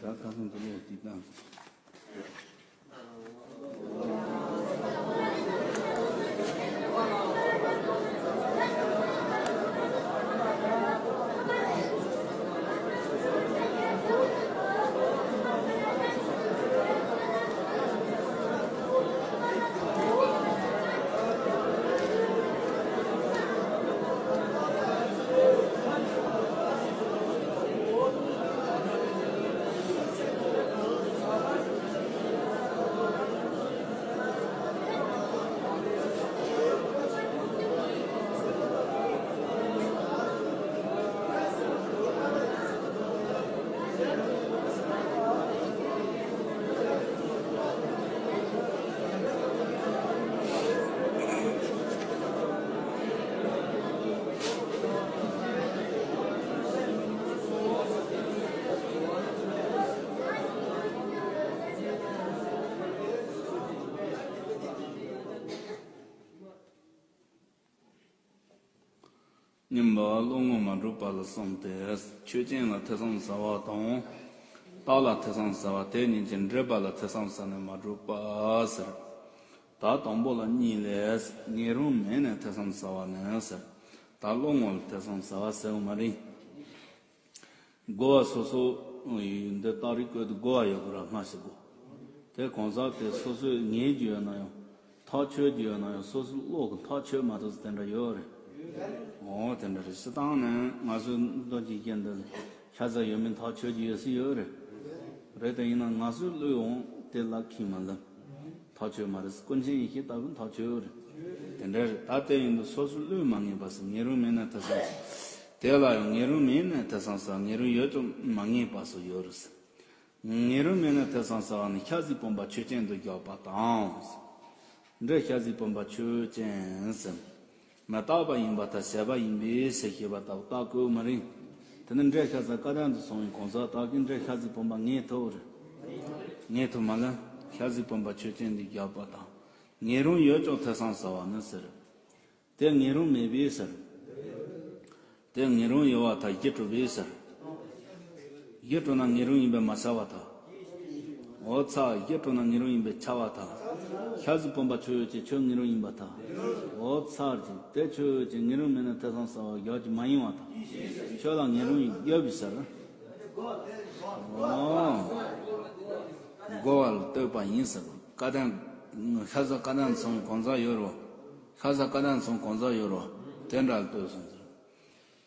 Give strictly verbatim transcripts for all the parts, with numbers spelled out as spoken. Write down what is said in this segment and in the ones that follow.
ད་ཁ་སང་དུ་ལོག་ཅིག་བཏང་། གཉིས་པ་བློ་ངོར་མ་གྲུབ་པ་ལ་གསུམ་སྟེ། ཆོས་ཅན་ལ་ཐེ་ཚོམ་ཟ་བ་དང་། རྟགས་ལ་ཐེ་ཚོམ་ཟ་བ་དེ་གཉིས་ཀྱི་འབྲེལ་པ་ལ་ཐེ་ཚོམ་ཟ་ནས་མ་གྲུབ་པ་ཟེར། ད་དང་པོ་ལ་གཉིས་ལས། ངེས་རུང་མེད་ནས་ཐེ་ཚོམ་ཟ་བ་ནི་ཟེར། ད་བློ་ངོར་ལ་ཐེ་ཚོམ་ཟ་བ་ཟེར་བ་མ་རེད། རྒོལ་བ་སོ་སོ་འདི་རྟགས་རིགས་བཀོད་དུ་རྒོལ་བ་ཡོད་དགོས་ར་སྔ་ཕྱི་དགོས། དེ་གང་ཟག་དེ་སོ་སོས་ངེས་ཀྱི་ཡོད་ན་ཡང་། ཐག་ཆོད་ཀྱི་ཡོད་ན་ཡང་། སོ་སོའི་བློ་གི་ཐག་ཆོད་མ་ཐུབ་ས་དེ་འདྲ་ཡོད་རེད། འོ་དེ་འདྲ་རེད། སྤྱིར་བཏང་ནས་ང་ཚོའི་མདོ་སྡེ་རྒྱན་འདི་ལ་ཤ་ཟ་ཡོད་མེད་ཐག་ཆོད་ཀྱི་ཡོད་སྲིད་ཡོད་རེད། རེད་དེ་ཡིན་ན་ང་ཚོའི་བློས་འོང་དེ་ལ་ཁེངས་མ་ལབ། ཐག་ཆོད་མ་རེད། ཀུན་མཁྱེན་ཡེ་ཤེས་ལྟ་བུ་ཐག་ཆོད་རེད། དེ་འདྲ་རེད། ད་དེ་ཡིན་དུས་སོ་སོའི་བློས་མ་ངེས་པ་སོགས། ངེས་རུང་མེད་ན་ཐེ་ཚོམ་ཟ། དེ་ལ་ཡང་ངེས་རུང་མེད་ན་ཐེ་ཚོམ་ཟ། ངེས་རུང་ཡོད་ཀྱང་མ་ངེས་པ་སོགས་ཡོད་རེད། ངེས་རུང་མེད་ན་ཐེ་ཚོམ་ཟ་བ་ནི་ཤ་ཟའི་བུམ་པ་ཆོས་ཅན་དུ་འཇོག་པ་དང་། འདྲེ་ཤ་ཟའི་བུམ་པ་ཆོས་ཅན་ཟེར། མི་རྟག་པ་ཡིན་པར་ཐལ། བྱས་པ་ཡིན་པས་ཟེར་ཞེས་པ་ལྟ་བུ་རྟགས་བཀོད་མ་རེད། དེ་ནི་འདྲེ་ཤ་ཟ་བཀའ་བསྟན་དུ་སོང་བའི་གང་ཟག་དག་གིས་འདྲེ་ཤ་ཟའི་བུམ་པ་ངེས་ཐུབ་རེད། ངེས་ཐུབ་མ་ལ། ཤ་ཟའི་བུམ་པ་ཆོས་ཅན་དུ་འཇོག་པ་དང་། ངེས་རུང་ཡོད་ཀྱང་ཐེ་ཚོམ་ཟ་བ་ནི་ཟེར། དེ་ངེས་རུང་མེད་པས་ཟེར། དེ་ངེས་རུང་ཡོད་པར་ཐལ། གཞི་གྲུབ་པས་ཟེར། གཞི་གྲུབ་ན་ངེས་རུང་ཡིན་པས་མ་ཁྱབ་པར་ཐལ། འོ་ཚར། གཞི་གྲུབ་ན་ངེས་རུང་ཡིན་པས་ཁྱབ་པར་ཐལ། ཤ་ཟའི་བུམ་པ་ཆོས་ཅན། ཁྱོད་ངེས་རུང་ཡིན་པར་ཐལ། འོ་ཚར་གྱི། དེ་ཆོས་ཅན། ངེས་རུང་མེད་ན་ཐེ་ཚོམ་ཟ་བ་རྒྱག་རྒྱུ་མ་ཡིན་པར་ཐལ། ཁྱོད་ལ་ངེས་རུང་ཡིན་རྒྱབ་པས་ཟེར། འོ། རྒོལ་བ་ལ་ལྟོས་པ་ཡིན་ཟེར། བཀའ་བསྟན། ཤ་ཟ་བཀའ་བསྟན་སོང་གང་ཟག་ཡོད་རོ། ཤ་ཟ་བཀའ་བསྟན་སོང་གང་ཟག་ཡོད་རོ། དེ་འདྲ་ལ་ལྟོས་སོང་ཟེར།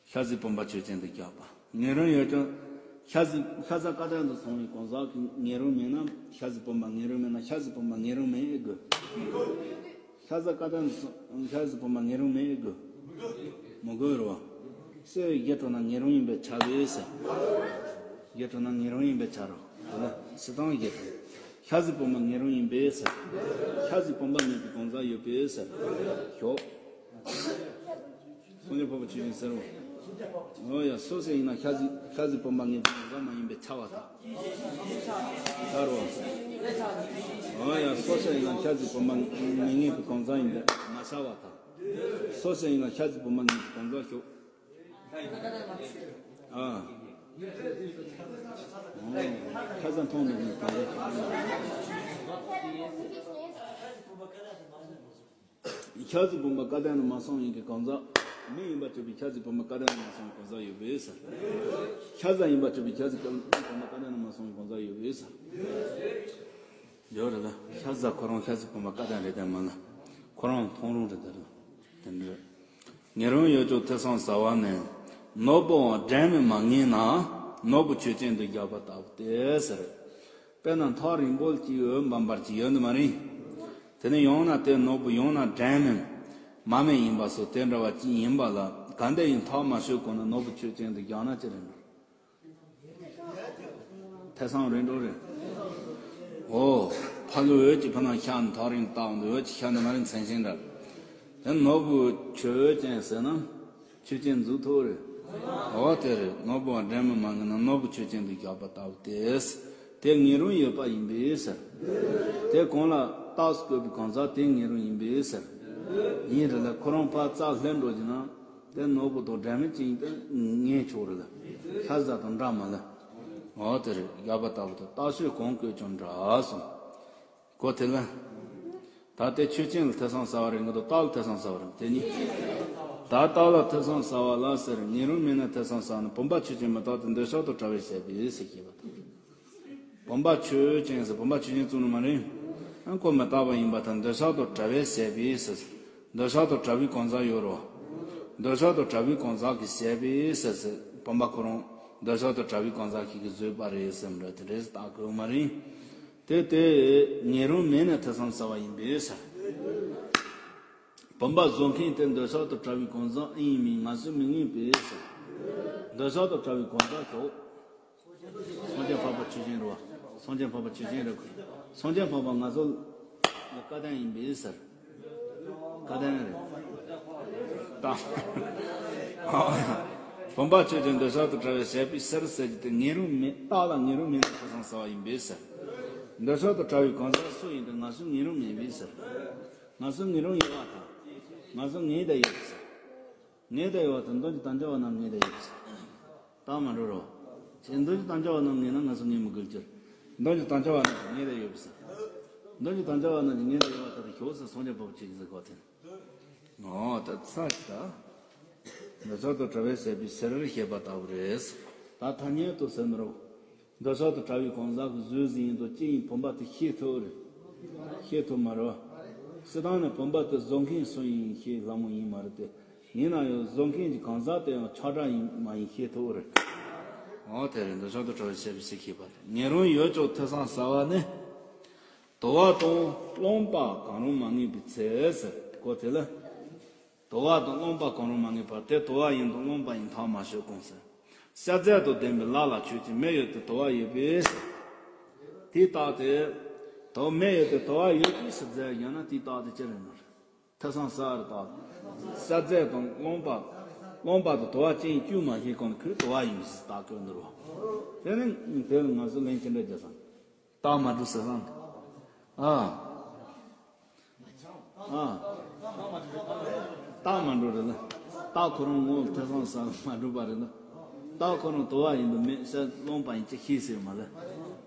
ཤ་ཟའི་བུམ་པ་ཆོས་ཅན་དུ་འཇོག་པ། ངེས་རུང་ཡོད་ཀྱང་། ཤ་ཟའི། ཤ་ཟ་བཀའ་བསྟན་དུ་སོང་བའི་གང་ཟག་གིས་ངེས་རུང་མེད་ན། ཤ་ཟའི་བུམ་པ་ངེས་རུང་མེད་ན་ཤ་ཟའི་བུམ་པ་ངེས་རུང་མེད་དགོས། ཤ་ཟ་བཀའ་བསྟན་དུ་སོང་། ཤ་ཟའི་བུམ་པ་ངེས་རུང་མེད་དགོས། མི་དགོས་རོ། སོ་སོའི་གཞི་གྲུབ་ན་ངེས་རུང་ཡིན་པས་ཁྱབ་པས་ཟེར། གཞི་གྲུབ་ན་ངེས་རུང་ཡིན་པས་ཁྱབ་རོ། དེ་ལ་སྤྱིར་བཏང་གཞི་གྲུབ། ཤ་ཟའི་བུམ་པ་ངེས་རུང་ཡིན་པས་ཟེར། ཤ་ཟའི་བུམ་པ་ངེས་པའི་གང་ཟག་ཡོད་པས་ཟེར། ཞོག་སངས་རྒྱས་འཕགས་པ་ཆོས་ཅན་ཟེར་རོ། འོ་ཡ། སོ་སོ་ཡིན་ན་ཤ་ཟའི། ཤ་ཟའི་བུམ་པ་ངེས་པའི་གང་ཟག་མ་ཡིན་པས་ཁྱབ་པར་ཐལ། ཁྱབ་རོ། འོ་ཡ། སོ་སོ་ཡིན་ན་ཤ་ཟའི་བུམ་པ་མི་ངེས་པའི་གང་ཟག་ཡིན་པས་མ་ཁྱབ་པར་ཐལ། སོ་སོ་ཡིན་ན་ཤ་ཟའི་བུམ་པ་ངེས་པའི་གང་ཟག་ཞོག་ཨ། ཁ་སང་མཐོང་ནས་ནི་གང་རེད། ཤ་ཟའི་བུམ་པ་བཀའ་བསྟན་ལ་མ་སོང་ཡིན་གྱི་གང་ཟག་མི་ཡིན་པར་གྱུར་པའི་ཤ་ཟའི་བུམ་པ་བཀའ་བསྟན་ལ་མ་སོང་བའི་གང་ཟག་ཡོད་པས་ཟེར། ཤ་ཟ་ཡིན་པར་གྱུར་པའི་ཤ་ཟའི་བུམ་པ་བཀའ་བསྟན་ལ་མ་སོང་བའི་གང་ཟག་ཡོད་པས་ཟེར། ཡོད་རེད་ད། ཤ་ཟ་ཁོ་རང་ཤ་ཟའི་བུམ་པ་བཀའ་བསྟན་རེད་དེ་མིན་ལ། ཁོ་རང་མཐོང་རུང་རེད་དེ་རེད། དེ་འདྲ། ངེས་རུང་ཡོད་ཀྱང་ཐེ་ཚོམ་ཟ་བ་ནི། ནོར་བུའང་སྒྲ་མེད་མ་ངེས་ན། ནོར་བུ་ཆོས་ཅན་དུ་འཇོག་པ་ལྟ་བུ་སྟེ་ཟེར། དཔེར་ན་ཐག་རིང་པོ་ཅིག་འོད་འབར་འབར་ཅིག་ཡོད་ནི་མ་རེད། དེ་ནས་ཡང་ན་དེ་ནོར་བུ། ཡང་ན་སྒྲ་མེད་མ་མེད་ཡིན་པ་སོགས་དེ་འདྲ་བ་ཅིག་ཡིན་པ་ལ། གང་འདྲ་ཡིན་ཐག་མ་ཆོད་གོང་ན་ནོར་བུ་ཆོས་ཅན་དུ་འཇོག་ན་ཅི་རེད་ན། ཐེ་ཚོམ་རེད་འགྲོ་རེད། འོ། ཕ་གི་འོད་ཅིག་ཕ་ན་ཤར་ནས་ཐག་རིང་ལྟ་འོང་དུས་འོད་ཅིག་ཤར་ནས་མ་རེད་མཚན་ཅན་འདྲ། དེ་ནོར་བུ་ཆོས་ཅན་ཟེར་ན། ཆོས་ཅན་འཛུགས་ཐུབ་རེད། འོ་དེ་རེད། ནོར་བུའང་སྒྲ་མེད་མ་ངེས་ན་ནོར་བུ་ཆོས་ཅན་དུ་འཇོག་པ་ལྟ་བུ་སྟེ། དེ་ངེས་རུང་ཡོད་པ་ཡིན་པས་ཟེར། དེ་གོང་ལ་རྟགས་སུ་བཀོད་པའི་གང་ཟག་དེ་ངེས་རུང་ཡིན་པས་ཟེར། ཡིན་རེད་ལ། ཁོ་རང་ཕར་རྩ་ལྷན་འགྲོ་གྱི་ན། དེ་ནོར་བུ་དང་སྒྲ་མེད་ཅིག་ཡིན་ཏེ་ངེས་ཆོག་རེད་ལ། ཤ་ཟ་དང་འདྲ་མ་ལ། འོ་དེ་རེད། བཞག་པ་ལྟ་བུ་དང་རྟགས་ཆོས་གང་བཀོད་ཀྱང་འདྲ་གསུངས། གོ་དེ་ལ། ད་དེ་ཆོས་ཅན་ལ་ཐེ་ཚོམ་ཟ་བ་རེད། ང་ཚོ་རྟགས་ལ་ཐེ་ཚོམ་ཟ་བ་རེད། དེ་ནི། ད་རྟགས་ལ་ཐེ་ཚོམ་ཟ་བ་ལ་ཟེར། ངེས་རུང་མེད་ན་ཐེ་ཚོམ་ཟ་ན། བུམ་པ་ཆོས་ཅན་མི་རྟག་སྟེ། འདོད་ཆགས་དང་བྲལ་བའི་ཤེས་པས་ཟེར་བཤད་པ་དང་། བུམ་པ་ཆོས་ཅན་ཟེར། བུམ་པ་ཆོས་ཅན་གསུངས་ནི་མ་རེད། ཨ་ཁོ་མི་རྟག་པ་ཡིན་པ་དང་། འདོད་ཆགས་དང་བྲལ་བའི་ཤེས་པས་ཟེར། འདོད་ཆགས་དང་བྲལ་བའི་གང་ཟག་ཡོད་རེད། འདོད་ཆགས་དང་བྲལ་བའི་གང་ཟག་གི་ཤེས་པས་ཟེར་ཟེར། བུམ་པ་ཁོ་རང་འདོད་ཆགས་དང་བྲལ་བའི་གང་ཟག་ཞིག་གིས་བཟོས་པ་རེད་ཟེར་འདྲ་དེ་འདྲས་བཏགས་དགོས་མ་རེད། དེ་དེ་ངེས་རུང་མེད་ན་ཐེ་ཚོམ་ཟ་བ་ཡིན་པས་ཟེར། བུམ་པ་བཟོ་མཁན་དེ་འདོད་ཆགས་དང་བྲལ་བའི་གང་ཟག་ཨེ་ཡིན་མིན་ང་ཚོས་མི་ངེས་པས་ཟེར། འདོད་ཆགས་དང་བྲལ་བའི་གང་ཟག་གོ། སངས་རྒྱས་འཕགས་པ་ཆོས་ཅན་རེད་བ། སངས་རྒྱས་འཕགས་པ་ཆོས་ཅན་རེད་གོ། སངས་རྒྱས་འཕགས་པ་ང་ཚོ་ལ་བཀའ་བསྟན་ཡིན་པས་ཟེར། བཀའ་བསྟན་རེད། ད། བུམ་པ་ཆོས་ཅན། འདོད་ཆགས་དང་བྲལ་བའི་ཤེས་པས་ཟེར་ཟེར་གྱི་དེ་ངེས་རུང་མེད། རྟགས་ལ་ངེས་རུང་མེད་ན་ཐེ་ཚོམ་ཟ་བ་ཡིན་པས་ཟེར། འདོད་ཆགས་དང་བྲལ་བའི་གང་ཟག་སུ་ཡིན་དེ་ང་ཚོས་ངེས་རུང་མེད་པས་ཟེར། ང་ཚོས་ངེས་རུང་ཡོད་པ་དང་། ང་ཚོས་ངེས་བསྡད་ཡོད་པས་ཟེར། ངེས་བསྡད་ཡོད་པ་དང་། མདོ་སྒྱུ་དང་བྱ་བ་རྣམས་ངེས་བསྡད་ཡོད་པས་ཟེར། རྟགས་མ་གྲུབ་རོ། ཅེས་མདོ་སྒྱུ་དང་བྱ་བ་རྣམས་ངེས་ན་ང་ཚོས་ངེས་མི་དགོས་ཀྱི་རེད། མདོ་སྒྱུ་དང་བྱ་བ་རྣམས་ངེས་བསྡད་ཡོད་པས་ཟེར། མདོ་སྒྱུ་དང་བྱ་བ་རྣམས་ངེས་བསྡད་ཡོད་པ་དེ་ཞོག་ཟེར། སངས་རྒྱས་འཕགས་པ་ཆོས་ཅན་ཟེར་གོ་དེ། འོ་ད་ཚ་ཅི་ད། འདོད་ཆགས་དང་བྲལ་བའི་ཤེས་པས་ཟེར་བཤད་པ་ལྟ་བུ་རེད། ད་ཐ་སྙད་དུ་ཟེར་ནི་རོ། འདོད་ཆགས་དང་བྲལ་བའི་གང་ཟག་གིས་བཟོས་ཟིན་ཡིན་དུས་ཅི་ཡིན་བུམ་པ་དེ་ཤེས་ཐུབ་རེད། ཤེས་ཐུབ་མ་རེད་བ། སྤྱིར་བཏང་ནས་བུམ་པ་དེ་བཟོ་མཁན་སུ་ཡིན་ཤེས་སླ་མོ་ཡིན་མ་རེད་དེ། ཡིན་ན་ཡང་བཟོ་མཁན་གྱི་གང་ཟག་དེ་ཡང་ཆགས་སྒྲ་ཡིན་མ་ཡིན་ཤེས་ཐུབ་རེད། འོ་དེ་རེད། འདོད་ཆགས་དང་བྲལ་བའི་ཤེས་པས་ཟེར་ཤེས་པ་དེ། ངེས་རུང་ཡོད་ཀྱང་ཐེ་ཚོམ་ཟ་བ་ནི། དུ་བ་དང་རློན་པ་གང་རུང་མ་ངེས་པའི་ཚེ་ཟེར་གོ་དེ་ལ། དུ་བ་དང་རློན་པ་གང་རུང་མ་ངེས་པར་དེ་དུ་བ་ཡིན་དང་རློན་པ་ཡིན་ཐག་མ་ཆོད་གོང་ཟེར། ཤ་རྫས་དང་ལྡན་པའི་ལ་ལ་ཆོས་ཅན། མེ་ཡོད་དེ་དུ་བ་ཡོད་པས་ཟེར། དེའི་རྟགས་དེ། དུ་མེ་ཡོད་དེ་དུ་བ་ཡོད་པས་ཟེར་ཟེར་ཡང་ན་དེའི་རྟགས་དེ་ཅི་རེད་ན། ཐེ་ཚོམ་ཟ་རེད་ད། ཤ་རྫས་དང་རློན་པ། རློན་པ་དང་དུ་བ་ཅན་གཅིག་མ་ཤེས་གོང་ནས་ཁོས་དུ་བ་ཡིན་ཟེར་རྟགས་བཀོད་འདུག་རོ། དེ་ནི་དེ་ལ་ང་ཚོ་ལན་ཅི་འདྲ་རྒྱག་སམ། རྟགས་མ་གྲུབ་ཟེར་སམ། ཨ། ཨ། རྟགས་མ་གྲུབ་རེད་ལ། རྟགས་ཁོ་རང་ངོ་ཐེ་ཚོམ་ཟ་མ་གྲུབ་པ་རེད་ལ། རྟགས་ཁོ་རང་དུ་བ་ཡིན་དུ་མེད། ཤ་རློན་པ་ཡིན་ཅི་ཤེས་ཟེར་མ་ལ།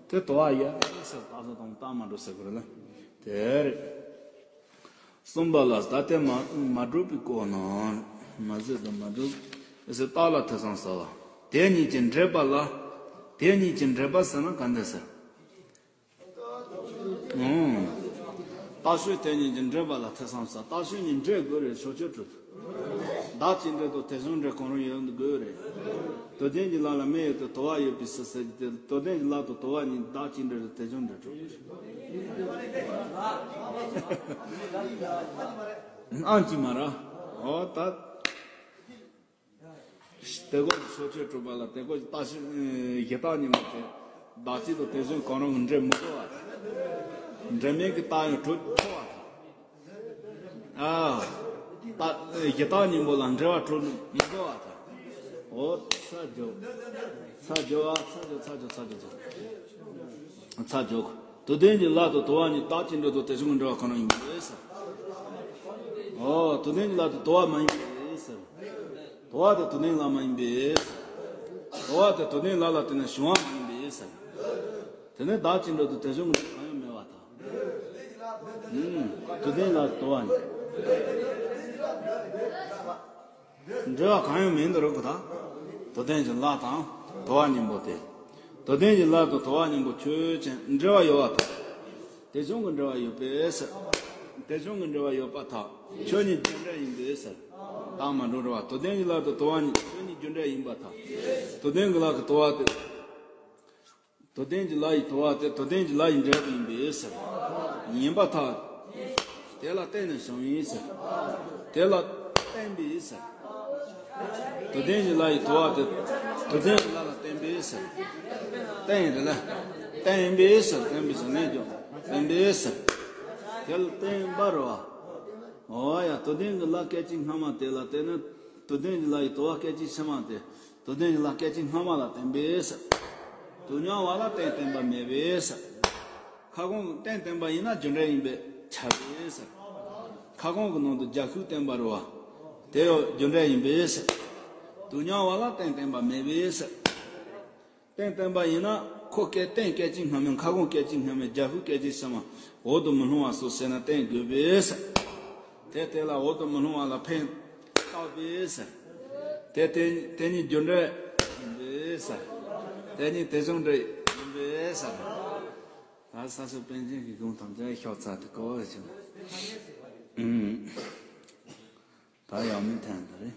དེ་དུ་བ་ཡོད་ཟེར་རྟགས་སོ་དང་རྟགས་མ་གྲུབ་ཟེར་དགོས་རེད་ལ། དེ་རེད། གསུམ་པ་ལ་ད་དེ་མ་མ་གྲུབ་པའི་སྐོར་ན། མ་ཟད་དུ་མ་གྲུབ་ཟེར་རྟགས་ལ་ཐེ་ཚོམ་ཟ་བ། དེ་གཉིས་ཀྱི་འབྲེལ་པ་ལ། དེ་གཉིས་ཀྱི་འབྲེལ་པ་ཟེར་ན་ག་འདི་ཟེར། ཨང་། རྟགས་ཆོས་དེ་གཉིས་ཀྱི་འབྲེལ་པ་ལ་ཐེ་ཚོམ་ཟ། རྟགས་ཆོས་གཉིས་འབྲེལ་དགོས་རེད། ཕྱོགས་ཆོས་གྲུབ། བདག་གཅིག་འབྲེལ་དང་དེ་བྱུང་འབྲེལ་གང་རུང་ཡོད་དགོས་རེད། དུ་ལྡན་གྱི་ལ་ལ་མེ་ཡོད་དེ་དུ་བ་ཡོད་པའི་ཕྱིར་ཟེར་གྱི་དེ། དུ་ལྡན་གྱི་ལ་དང་དུ་བ་གཉིས་བདག་གཅིག་འབྲེལ་དང་དེ་བྱུང་འབྲེལ་གྲུབ། ཨང་གཅིག་མ་ར། འོ་ད། དེ་སྐོར་གྱི་ཕྱོགས་ཆོས་གྲུབ་པ་ལ་དེ་སྐོར་གྱི་རྟགས་ཆོས་གཞི་རྟགས་གཉིས་པོ་དེ། བདག་གཅིག་དང་དེ་བྱུང་གང་རུང་གི་འབྲེལ་མི་དགོས་པ་དང་། འབྲེལ་མེད་ཀྱི་རྟགས་ཡང་གྲུབ་ཆོག་པ་དང་། ཨ། རྟགས་གཞི་རྟགས་གཉིས་པོ་ལ་འབྲེལ་བ་གྲུབ་མི་དགོས་པ་དང་། འོ་ཚ་རྒྱོབ། ཚ་རྒྱོབ་ཨ། ཚ་རྒྱོབ་ཚ་རྒྱོབ་ཚ་རྒྱོབ་ཚ། ཚ་རྒྱོབ། དུ་ལྡན་གྱི་ལ་དང་དུ་བ་གཉིས་བདག་གཅིག་འབྲེལ་དང་དེ་བྱུང་གི་འབྲེལ་བ་གང་རུང་ཡིན་པས་ཟེར། འོ་དུ་ལྡན་གྱི་ལ་དང་དུ་བ་མ་ཡིན་པས་ཟེར། དུ་བ་དེ་དུ་ལྡན་ལ་མ་ཡིན་པས་ཟེར། དུ་བ་དེ་དུ་ལྡན་ལ་ལ་དེ་ནས་བྱུང་བ་མ་ཡིན་པས་ཟེར། དེ་ནས་བདག་གཅིག་འབྲེལ་དང་དེ་བྱུང་གི་འབྲེལ་གང་ཡང་མེད་པ་དང་། ཨུམ། དུ་ལྡན་ལ་དུ་བ་གཉིས། འབྲེལ་བ་གང་ཡང་མེད་འདི་རུ་གོ་ད། དུ་ལྡན་གྱི་ལ་དང་དུ་བ་གཉིས་པོ་དེ། དུ་ལྡན་གྱི་ལ་དང་དུ་བ་གཉིས་པོ་ཆོས་ཅན། འབྲེལ་བ་ཡོད་པ་དང་། དེ་བྱུང་གི་འབྲེལ་བ་ཡོད་པས་ཟེར། དེ་བྱུང་གི་འབྲེལ་བ་ཡོད་པ་དང་། ཆོས་ཉིད་རྒྱུ་འབྲས་ཡིན་པས་ཟེར། རྟགས་མ་གྲུབ་རེད་བ། དུ་ལྡན་གྱི་ལ་དང་དུ་བ་གཉིས་ཆོས་ཉིད་རྒྱུ་འབྲས་ཡིན་པ་དང་། དུ་ལྡན་གྱི་ལ་གི་དུ་བ་དེ། དུ་ལྡན་གྱི་ལ་ཡི་དུ་བ་དེ་དུ་ལྡན་གྱི་ལ་ཡི་འབྲས་བུ་ཡིན་པས་ཟེར། ཡིན་པར་ཐལ། དེ་ལ་བརྟེན་ནས་བྱུང་བས་ཟེར། དེ་ལ་བརྟེན་པས་ཟེར། དུ་ལྡན་གྱི་ལ་ཡི་དུ་བ་དེ་དུ་ལྡན་གྱི་ལ་ལ་བརྟེན་པས་ཟེར། བརྟེན་རེད་ལ། བརྟེན་པས་ཟེར། བརྟེན་པས་ཟེར་ལན་རྒྱོབ། བརྟེན་པས་ཟེར། དེ་ལ་བརྟེན་པ་རེད་བ། འོ་ཡ། དུ་ལྡན་གྱི་ལ་སྐད་ཅིག་སྔ་མ་དེ་ལ་བརྟེན་ན། དུ་ལྡན་གྱི་ལ་ཡི་དུ་བ་སྐད་ཅིག་ཕྱི་མ་དེ། དུ་ལྡན་གྱི་ལ་སྐད་ཅིག་སྔ་མ་ལ་བརྟེན་པས་ཟེར། དུ་མྱང་བ་ལ་རྟེན་བརྟེན་པ་མེད་པས་ཟེར། ཁ་སྐོང་གི་རྟེན་བརྟེན་པ་ཡིན་ན་རྒྱུ་འབྲས་ཡིན་པས་ཁྱབ་པས་ཟེར། ཁ་སྐོང་གི་ནང་དུ་རྒྱ་ཤུག་བརྟེན་པ་རེད་བ། དེ་ཡང་རྒྱུ་འབྲས་ཡིན་པས་ཟེར། དུ་མྱང་བ་ལ་རྟེན་བརྟེན་པ་མེད་པས་ཟེར། རྟེན་བརྟེན་པ་ཡིན་ན་ཁོ་སྐད་རྟེན་སྐད་ཅིག་སྔ་མའི་ཁ་སྐོང་སྐད་ཅིག་སྔ་མའི་རྒྱ་ཤུག་སྐད་ཅིག་ཕྱི་མ་འོག་ཏུ་མི་ལྷུང་བ་སོགས་བྱས་ན་བརྟེན་དགོས་པས། དེ་དེ་ལ་འོག་ཏུ་མི་ལྷུང་བ་ལ་ཕན་བཏགས་པས། དེ་དེ་དེ་ཉིད་རྒྱུ་འབྲས་ཡིན་པས། དེ་ཉིད་དེ་བྱུང་འབྲས་ཡིན་པས། ད་ས་སྐྱ་པཎ་ཆེན་གྱི་དགོངས་དམ་ཅན་ཤོག་ཚ་དེ་གོ་བ་བྱུང་། ད་ཡང་མི་འཐེན་ད་རེད།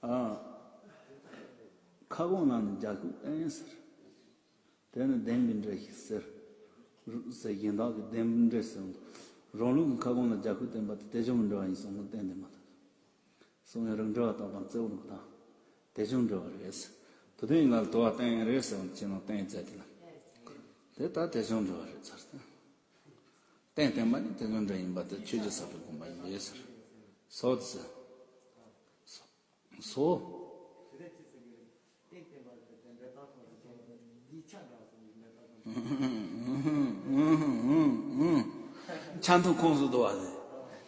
ཨ། ཁ་སྐོང་ལ་ནི་རྒྱ་ཤུག་བརྟེན་ཟེར། དེ་ནི་བདེན་པའི་འབྲས་ཤིག་ཟེར། ཟེར་གཞན་དག་གིས་བདེན་པའི་འབྲས་ཟེར། རང་ལུགས་ཀྱི་ཁ་སྐོང་ལ་རྒྱ་ཤུག་བརྟེན་པ་དེ་དེ་བྱུང་འབྲས་ཡིན་གསུངས་ནས་བརྟེན་དེ་མ་ཐག་གསུང་བའི་རིགས་འབྲེལ་བ་དག་དང་རྩེ་བོ་ལུགས་དང་། དེ་བྱུང་འབྲས་རེད། དེ་དོན་ཡིན་ལ་དུ་བ་བརྟེན་རེད་ཟེར་བ་ཅི་ནང་བརྟེན་ཚད་དེ་ལ། དེ་ལྟར་དེ་བྱུང་འབྲས་རེད་ཚར་ཏེ། རྟེན་བརྟེན་པ་ནི་དེ་དོན་འབྲས་ཡིན་པ་དེ་ཆོས་ཀྱི་ས་བོན་དགོངས་པ་ཡིན་པས་ཟེར། སོ་དེ་ཟེར། སོ། ཆ་མཐུན་ཁོངས་སུ་འདུ་བ་ནི།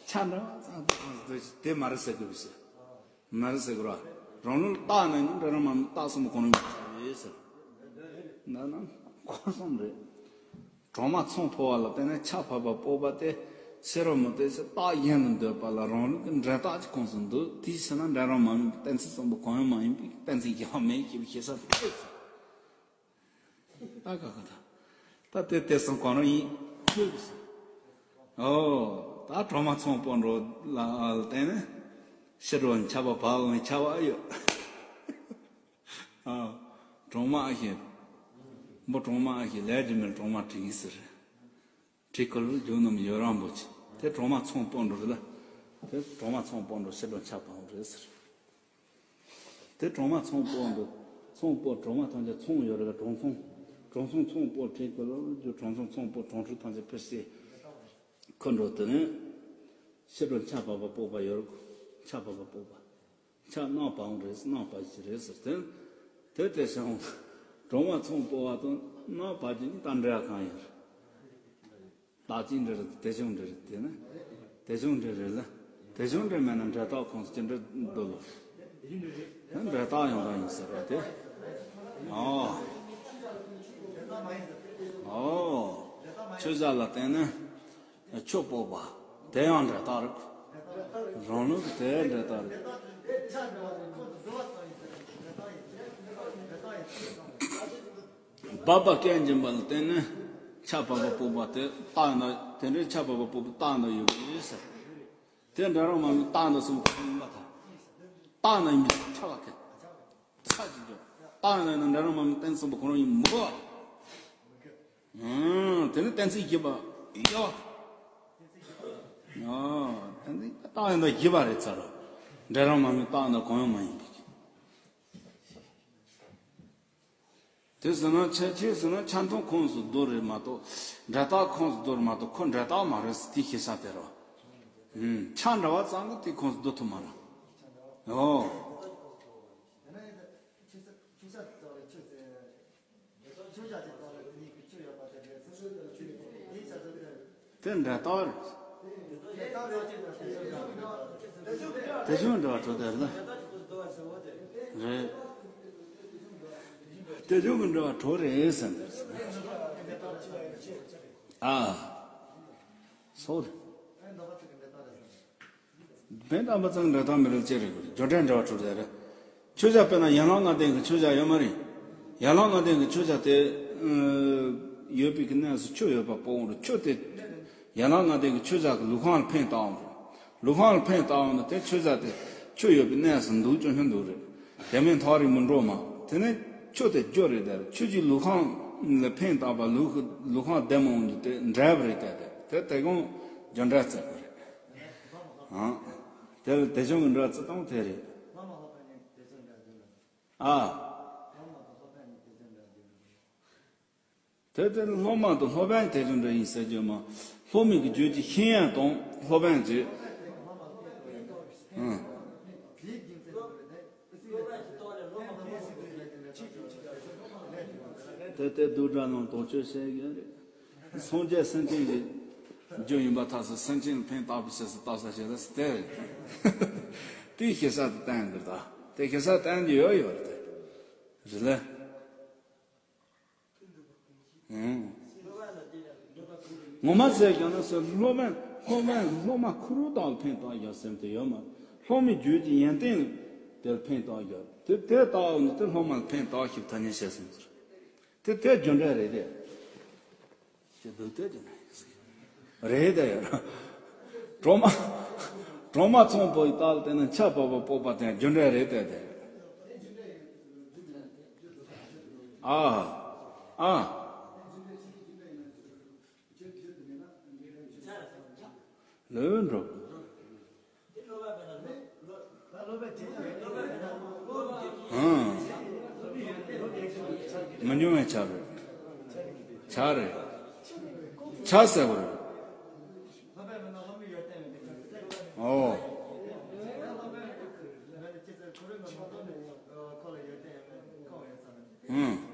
ཆ་འདྲ་བ་ཙམ་དུ་ཁོངས་སུ་འདུ་ཞིང་དེ་མ་རེད་ཟེར་དགོས་པས་ཟེར། མ་རེད་ཟེར་དགོས་ར། རང་ལུགས་རྟགས་ནི་འབྲས་རང་མ་ཡིན་རྟགས་གསུམ་པོ་གང་རུང་མ་རེད་ཟེར། འདི་ནི་ཁོ་གསུམ་རེད། གྲོག་མ་ཚོང་ཕོ་བ་ལ་བརྟེན་ནས་ཆ་ཕབ་པ་སྤོབས་པ་སྟེ་ཕྱི་རོལ་མུ་སྟེགས་ཀྱི་རྟགས་གཞན་དུ་འདོད་པ་ལ་རང་ལུགས་ཀྱི་འབྲས་རྟགས་ཀྱི་ཁོངས་སུ་འདུ། དེའི་ཕྱིར་ན་འབྲས་རང་མ་ཡིན་པའི་གཏན་ཚིགས་གསུམ་པོ་གང་ཡང་མ་ཡིན་པའི་གཏན་ཚིགས་ཡང་མེད་ཅེས་པའི་ཞེ་ས་དེ་ཐོས་སོ། ད་ག་ག་ད། ད་དེ་དེ་གསུམ་གང་རུང་ཡིན་ཐོས་སོ། ཨོ། ད་གྲོག་མ་ཚོང་སྤོ་འགྲོ་ལ་བརྟེན་ནས་ཕྱི་རོལ་ཆ་ཕབ་པ་འོང་ཆ་བ་ཡོད། ཨ། གྲོག་མ་ཨ་ཞེ། འབུ་གྲོག་མ་ཨ་ཞེ་ལས་རྒྱུ་མེད་གྲོག་མ་བྲིས་ཟེར། བྲིས་ཁུལ་རྒྱུ་རྣམས་ཡོད་རང་འབུ་ཆེ། དེ་གྲོག་མ་ཚོང་སྤོ་འགྲོ་རེད་ལ། དེ་གྲོག་མ་ཚོང་སྤོ་འགྲོ་ཕྱི་རོལ་ཆ་ཕབ་རེད་ཟེར། དེ་གྲོག་མ་ཚོང་སྤོ་འགྲོ། ཚོང་སྤོ་གྲོག་མ་ཐམས་ཅད་ཚོང་ཡོད་རེད་ལ་གྲོང་ཚོང་། གྲོང་ཚོང་ཚོང་སྤོ་བྲིས་ཁུལ་རྒྱུ་གྲོང་ཚོང་ཚོང་སྤོ་གྲོང་ཁྲོད་ཐམས་ཅད་ཕུད་སེ། ཁོ་འགྲོ་དེ་ནས། ཕྱི་རོལ་ཆ་ཕབ་པ་སྤོབས་པ་ཡོད་རེད། ཆ་ཕབ་པ་སྤོབས་པ། ཆ་རྣམ་པའང་རེད་རྣམ་པ་ཞིག་རེད་ཟེར་ཏེ། དེ་དེ་བྱུང་། གྲོག་མ་ཚོང་སྤོ་བ་དང་རྣམ་པ་ཅིག་ནི་ད་འབྲེལ་བ་གང་ཡོད་རེད། བདག་གཅིག་འབྲེལ་རེད་དེ་བྱུང་འབྲེལ་རེད་དེ་ནི། དེ་བྱུང་འབྲེལ་རེད་ལ། དེ་བྱུང་འབྲེལ་མེད་ན་འབྲེལ་རྟགས་ཁོངས་སུ་ཅི་འདྲ་འདུ་ལོ། ད་འབྲེལ་རྟགས་ཡང་དག་ཡིན་ཟེར་བ་དེ། ཨོ། ཨོ། ཆོས་བྱ་ལ་བརྟེན་ནས། ཆོས་སྤོབས་པ། དེ་ཡང་འབྲེལ་རྟགས་རེད། རང་ལུགས་དེ་འབྲེལ་རྟགས་རེད། སྦ་བ་སྐད་འབྱིན་པ་ལ་བརྟེན་ནས་ཆ་ཕབ་པ་སྤོབས་པ་དེ་རྟགས་ཡིན་ན་དེ་འདྲའི་ཆ་ཕབ་པ་སྤོབས་པ་རྟགས་ཡིན་ན་ཡོད་པ་ཡིན་ཟེར། དེ་འབྲས་རང་མ་ཡིན་རྟགས་ཡིན་ན་གསུམ་གང་ཡིན་པ་དང་། རྟགས་ཡིན་ན་ཡིན་པའི་ཆ་བ་ཁེ། ཚ་ཅིག་འཇོག་རྟགས་ཡིན་ན་ཡིན་ན་འབྲས་རང་མ་ཡིན་གཏན་ཚིགས་པ་གང་རུང་ཡིན་མོ། ཨང་། དེ་ནི་གཏན་ཚིགས་བཞི་པ་ཡོད། ཨང་། དེ་ནི་རྟགས་ཡིན་ན་བཞི་པ་རེད་ཚར་རོ། འབྲས་རང་མ་ཡིན་རྟགས་ཡིན་ན་གང་ཡང་མ་ཡིན་པའི། དེ་ཟེར་ན་ཆ་ཆེ་ཟེར་ན་ཆ་མཐུན་ཁོངས་སུ་བསྡུ་རེད་མ་གཏོགས་འབྲས་རྟགས་ཁོངས་སུ་བསྡུ་རེད་མ་གཏོགས་ཁོ་འབྲས་རྟགས་མ་རེད་ཟེར་དེ་ཤེས་བྱ་དེ་རོ། ཨུམ། ཆ་འདྲ་བ་ཙམ་གྱིས་དེ་ཁོངས་སུ་བསྡུ་ཐུབ་མ་རེད། ཨོ། དེ་འདྲ་ལྟ་བ་རེད། དེ་བྱུང་འདྲ་བ་གྲོགས་དེ་རེད། རེད། དེ་བྱུང་གི་འདྲ་བ་གྲོགས་རེད་ཟེར་འདུག་ཨ། སོ། བན་དམ་པ་ཚང་འདྲ་དང་མི་རིགས་ཅི་རེད་དགོས་རེད། བརྗོད་བྲལ་འདྲ་བ་གྲུབ་རེད། ཆོས་བྱ་དཔེར་ན་ཡན་ལག་ལྔ་ལྡན་གྱི་ཆོས་བྱ་ཡོད་མ་རེད། ཡན་ལག་ལྔ་ལྡན་གྱི་ཆོས་བྱ་དེ་ཡོད་པའི་གི་གནས་སུ་ཆོས་ཡོད་པ་སྤོང་རུང་ཆོས་དེ་ཡན་ལག་ལྔ་ལྡན་གྱི་ཆོས་བྱ་གི་ལུས་ཁམས་ལ་ཕན་བཏགས་འོང་རུང་། ལུས་ཁམས་ལ་ཕན་བཏགས་འོང་ན་དེ་ཆོས་བྱ་དེ་ཆོས་ཡོད་པའི་གནས་སུ་འདུག་ཅུང་ཞན་འདུག་རེད། དེ་མིན་ཐག་རིང་མི་འགྲོ་མ། དེ་ནས་ཆོས་དེ་རྒྱུ་རེད་དེ་ཆོས་ཀྱི་ལུས་ཁམས་ལ་ཕན་བཏགས་པ་ལུས་ལུས་ཁམས་བདེ་མོ་འོང་རྒྱུ་དེ་འབྲས་བུ་རེད་དེ་དེ་དེ་གོང་རྒྱུ་འབྲས་བརྩི་དགོས་རེད། ཨང་། དེ་ལ་དེ་བྱུང་གི་འབྲས་བརྩི་སྟངས་དེ་རེད། ཨ། དེ་ལྟར་སློབ་མ་དང་སློབ་དཔོན་དེ་བཞིན་འདྲ་ཡིན་ཟེར་རྒྱུ་མ། སློབ་མའི་གི་རྒྱུད་ཀྱི་ཤེས་ཡོན་དང་སློབ་དཔོན་གྱི། ཨང་། དེ་ལྟར་རྡོ་གྲྭ་ནང་དོགས་གཅོད་བྱེད་ཀྱི་རེད། སངས་རྒྱས་སེམས་ཅན་གྱི་རྒྱུ་ཡིན་པ་ཐག་ཆོད། སེམས་ཅན་ལ་ཕན་བཏགས་པའི་ཕྱིར་སུ་བཏགས་ས་བྱས་ལ་སུ་དེ་རེད། དེའི་ཤེས་བྱ་དེ་བསྟན་གྱི་རེད་ད། དེ་ཤེས་བྱ་བསྟན་གྱི་ཡོད་ཡོད་རེད་དེ། རེད་ལེ། ཨང་། ངོ་མ་ཟེར་ཀྱང་ན་སོ་སློབ་མ་སློབ་མ་སློབ་མ་ཁུ་རུ་དང་ལ་ཕན་བཏགས་ཡོད་སེམས་དེ་ཡོད་མ། སློབ་མའི་རྒྱུད་ཀྱི་ཡོན་ཏན་དེར་ཕན་བཏགས་ཡོད། དེ་དེ་ལྟ་བུ་ནི་དེ་སློབ་མ་ལ་ཕན་བཏགས་ཤིག་ཐ་སྙད་བཤད་སོང་ཟེར། དེ་དེ་རྒྱུ་འབྲས་རེད་དེ། ཅེས་འདུག་སྟེ་ཅེ་ན་ཡིན་ཟེར། རེད་དེ་ཡོད་ར། གྲོག་མ། གྲོག་མ་ཚོང་པོ་ཡི་རྟགས་ལ་བལྟས་ན་ཆར་བབས་པ་སྤོབས་པ་དེ་རྒྱུ་འབྲས་རེད་དེ་དེ། ཨ། ཨ། ལོས་འགྲོ། ཨང་། མི་འབྱུང་བའི་ཆ་རེད། ཆ་རེད། ཆ་ཟེར་བ་རེད། ཨོ། ཨང་།